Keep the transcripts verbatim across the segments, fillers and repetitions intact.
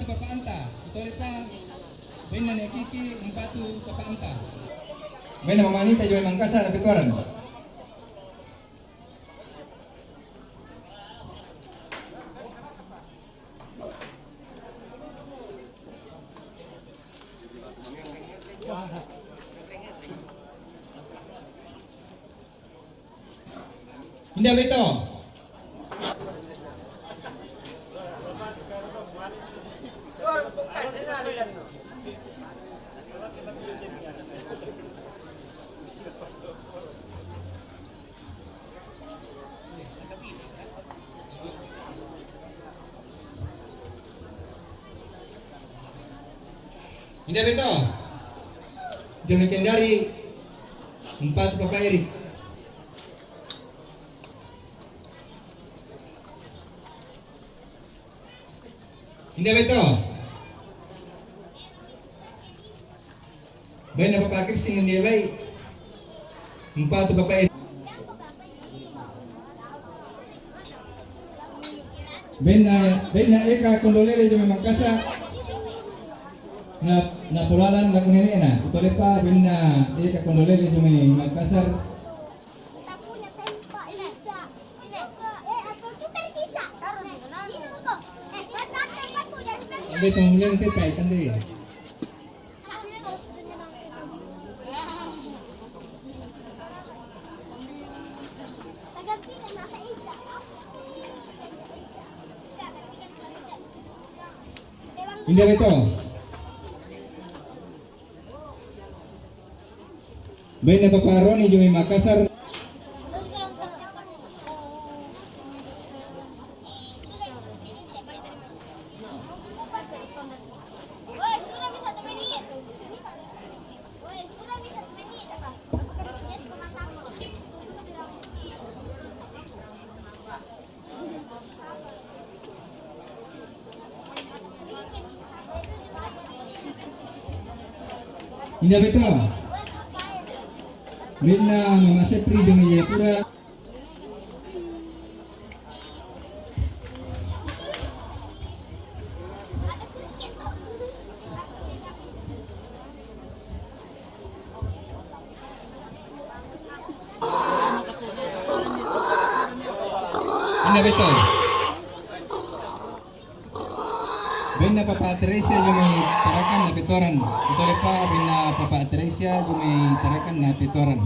Papa Anta, Utolipa, bainna Nekiki, Empatu Papa Anta. Bainna Mama Anita jomai Mangkasar, Petoran. Inda beto. Inda beto. Jomai Kendari, Empatu Papa Erik. Inda beto. Bainna Papa Kristin Inda Bai. Empatu Papa Erik. Bainna, bainna Eka Kondolele jomai Mangkasar. Na, napolalan lako nenena. Utolipa bainna Eka Kondolele jomai Mangkasar. Ambil tunggulan ke kaitan deh ya. Inda beto. Bainna Papa Roni jomai Makassar. Inda beto. Bainna Mama Sepri jomai Jayapura. Inda beto. Bainna Papa Teresia jomai Tarakan na Petoran. Utolipa bainna Papa Teresia jomai Tarakan na Petoran.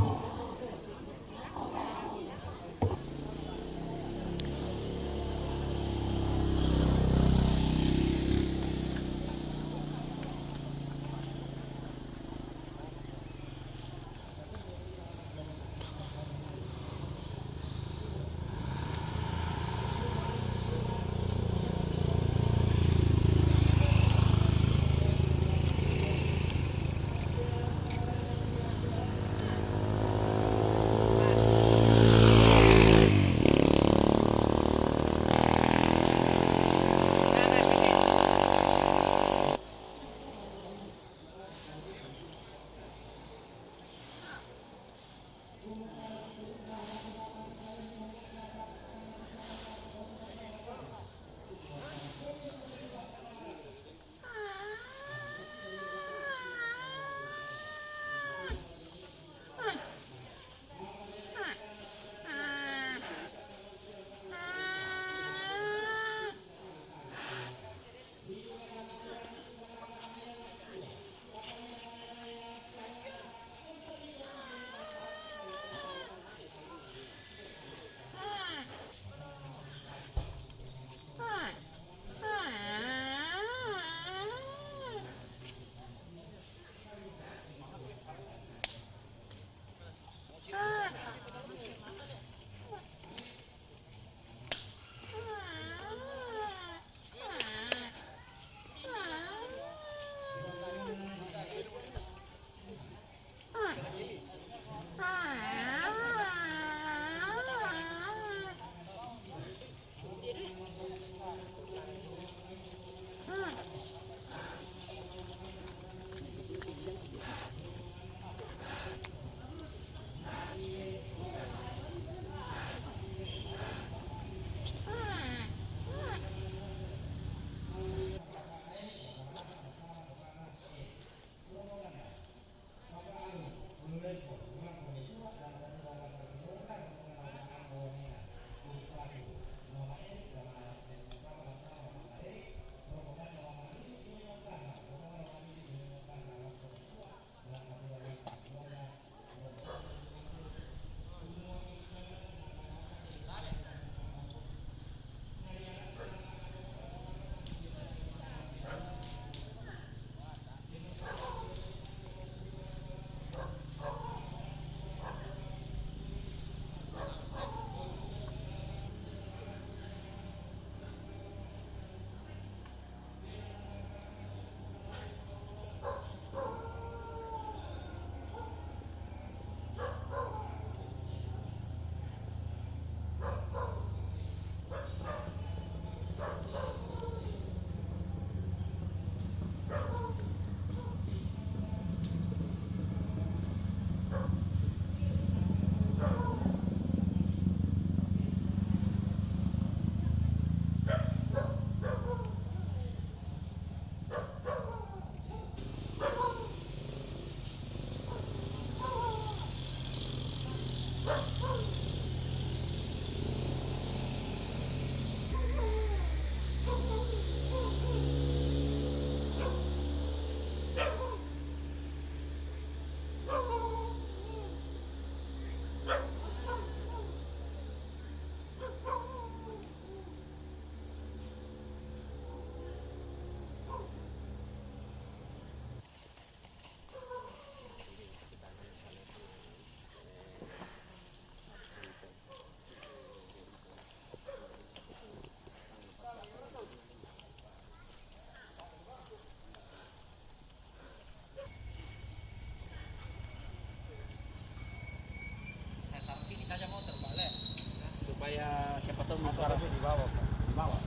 Di bawah, Pak. Di bawah.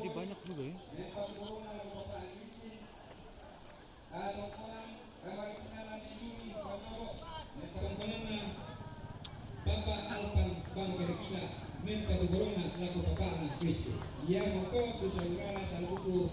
Jadi banyak juga ya. Papa Alpan Bangkirikina, mempatuburunga laku papa'na Kristi. Iamo ko tu saurana saluku